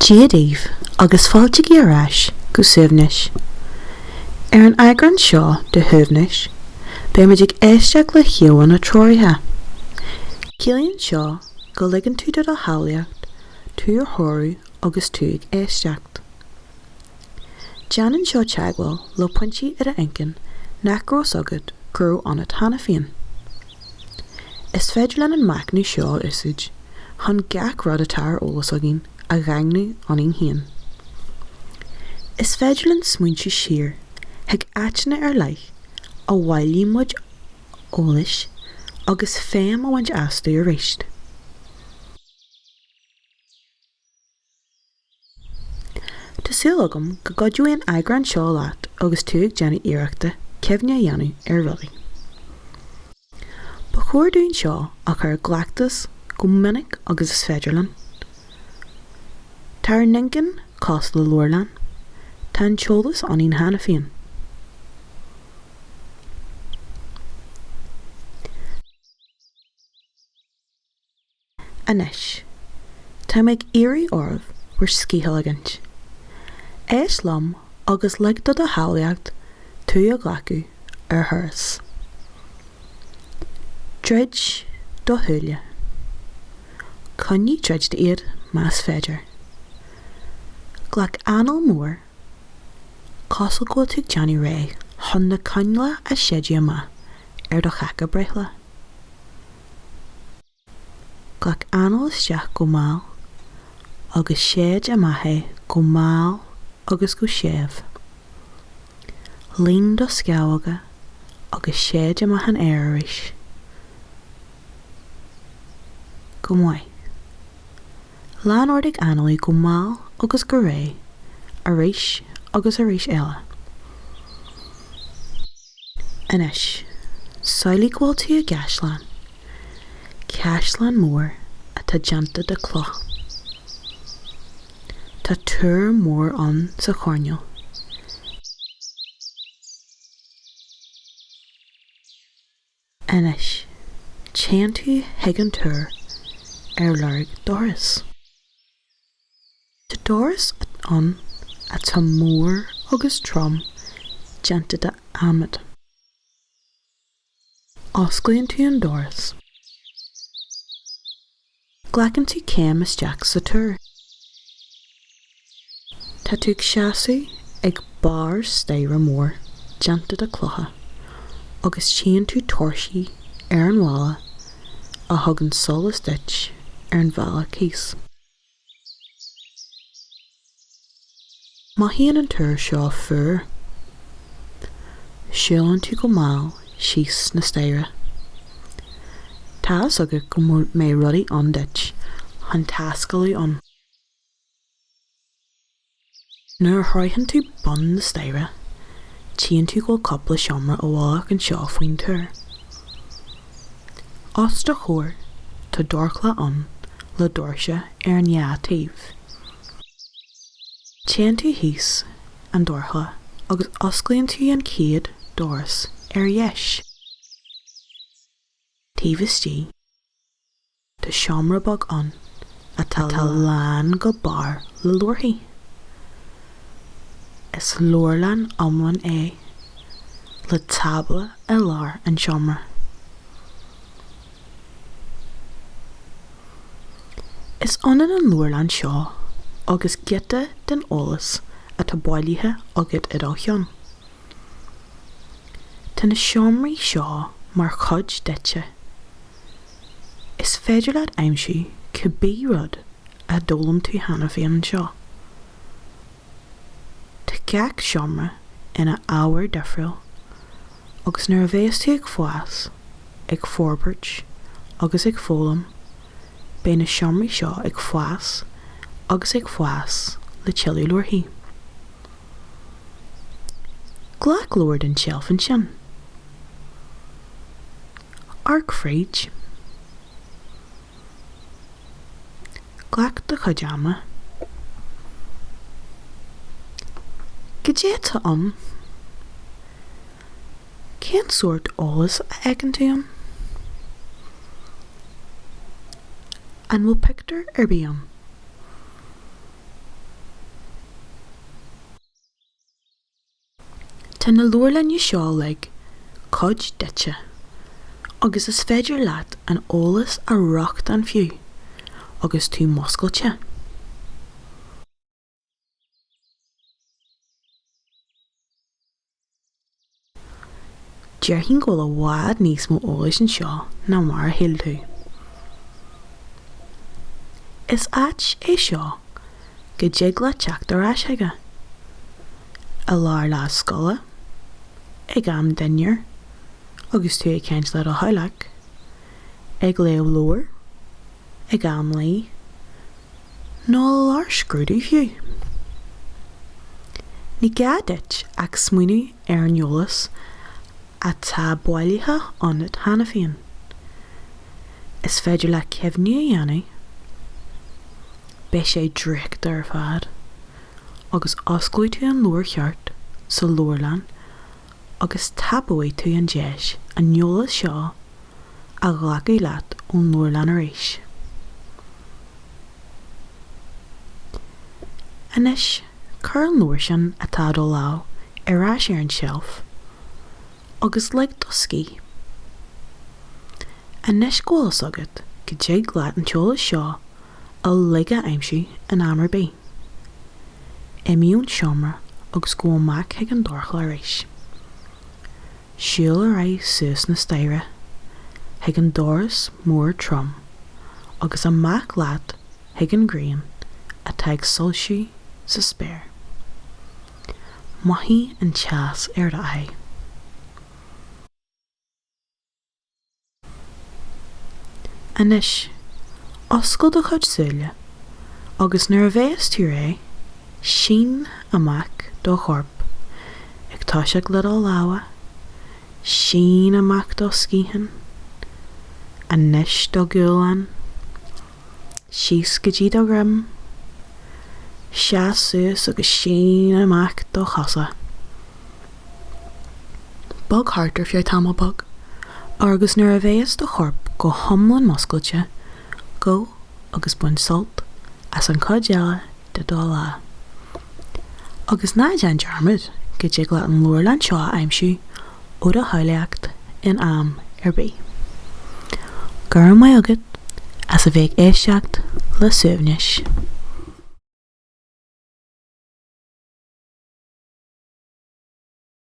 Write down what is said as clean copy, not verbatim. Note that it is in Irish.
Dia daoibh agus fáiltigí ar ais go Suaimhneas. Ar an eagrán seo de Shuaimhneas, beimid ag éisteacht le híomhánna treoraithe. Ciallaíonn seo go ligeann tú do do shamhlaíocht tú a threorú agus tú ag éisteacht. Déanann seo teagmháil le pointí i d'inchinn nach raibh fhios agat go raibh ionat cheana féin. Is féidir linn an machnamh seo a úsáid chun gach rud atá ar eolas againn a dhaingniú ionainn féin. Is féidir linn smaointiú siar chuig áiteanna ar leith a bhailigh muid eolais agus feidhm a bhaint astu arís. Tá súil agam go gcuideoidh an eagrán seo leat agus tú ag déanamh iarrachta cuimhne a dhéanamh ar rudaí. Ba chóir dúinn seo a chur i gcleachtas chomh minic agus is féidir linn. Tá ár n-inchinn cosúil le leabharlann, tá an t-eolas ionainn cheana féin. Anois, tá mé ag iarraidh oraibh bhur scíth a ligint. Éist liom agus lig do do shamhlaíocht tú a ghlacadh ar thuras. Druid do shúile. Coinnigh druidte iad más féidir. Glac anáil mhór, cosúil go bhfuil tú ag déanamh réidh chun na coinnle a séideadh amach ar do cháca breithlá. Glac anáil isteach go mall agus séid amach é go mall agus go séimh. Líon do scamhóga agus séid amach an aer arís. Go maith. Lean ort ag análú go mall agus go réidh arís agus arís eile. Anois, samhlaigh go bhfuil tú i gcaisleán, caisleán mór atá déanta de chloch. Tá túr mór ann sa choirnéal. Anois, téann tú chuig an túr ar lorg doras. Tá doras ann atá mór agus trom déanta de adhmad. Osclaíonn tú an doras. Glacann tú céim isteach sa túr. Tá tú ag seasamh ag barr staighre mór déanta de clocha agus tchíonn tú tóirsí ar an bhalla a thugann solas duit ar an bhealach thíos. Mothaíonn an túr seo fuar. Siúlann tú go mall síos na staighre. Tá fhios agat go mbeidh rudaí ann duit chun taiscéaladh ann. Nuair a shroicheann tú bun na staighre, tchíonn tú go bhfuil cúpla seomra i bhfolach anseo faoin túr. Os do chomhair tá dorchla ann le doirse ar an dhá taobh. Téann tú thíos an dorchla agus osclaíonn tú an chéad doras ar dheis. Taobh istigh, tá seomra beag ann atá lán go barr le leabharthaí. Is leabharlann iomlán é le tábla i lár an tseomra. Is ionann an leabharlann seo agus giota den eolas atá bailithe agat i do cheann. Tá na seomraí seo mar chuid duitse. Is féidir leat aimsiú cibé rud a d'fhoghlaim tú cheana féin anseo. Tá gach seomra ina ábhar difriúil agus nuair a bheas tú ag fás, ag forbairt agus ag foghlaim, beidh na seomraí seo ag fás agus ag fás le tuilleadh leabharthaí. Glac leabhar den tseilf ansin. Amharc fríd. Glac do chuid ama. Cad é atá ann? Cén sórt eolas a fheiceann tú ann? An bhfuil pictiúr ar bith ann? Tá na leabharlainne seo uilig cuid duitse agus is féidir leat an eolas a rochtain fiú agus tú múscailte. Déarfainn go bhfuil i bhfad níos mó eolais anseo ná mar a shíl tú. Is áit é seo go dtig leat teacht ar ais chuige. I lár lá scoile, ag am dinnéir agus tú ag caint le do theaghlach, ag léamh leabhair, ag am luí, nó i lár scrúdú fiú. Ní gá duit ach smaoineamh ar an eolas atá bailithe ionat cheana féin. Is féidir leat cuimhniú a dhéanamh, beidh sé draíochta ar fad, agus osclóidh tú an leabhar ceart sa leabharlann agus tapóidh tú an deis an eolas seo a ghlacadh leat ón leabharlann arís. Anois, cuir an leabhar sin atá i do lámh ar ais ar an tseilf agus lig do scíth. Anois go bhfuil fhios agat go dtig leat an t-eolas seo uilig a aimsiú in am ar bith, imigh ón seomra agus gabh amach chuig an dorchla arís. Siúil ar aghaidh suas na staighre chuig an doras mór trom agus amach leat chuig an ghrian atá ag soilsiú sa spéir. Mothaigh an teas ar d'aghaidh. Anois, oscail do chuid súile agus nuair a bheas tú réidh, sín amach do chorp, ag toiseacht le do lámha, sín amach do sciatháin, anois do ghualainn, síos go dtí do dhroim, seas suas agus sín amach do chosa. Bog thart ar feadh tamall beag, agus nuair a bheas do chorp go hiomlán múscailte, gabh agus bain sult as an chuid eile de do lá. Agus ná déan dearmad go dtig leat an leabharlann seo a aimsiú ó do shamhlaíocht in am ar bith. Go raibh maith agat as a bheith ag éisteacht le Suaimhneas.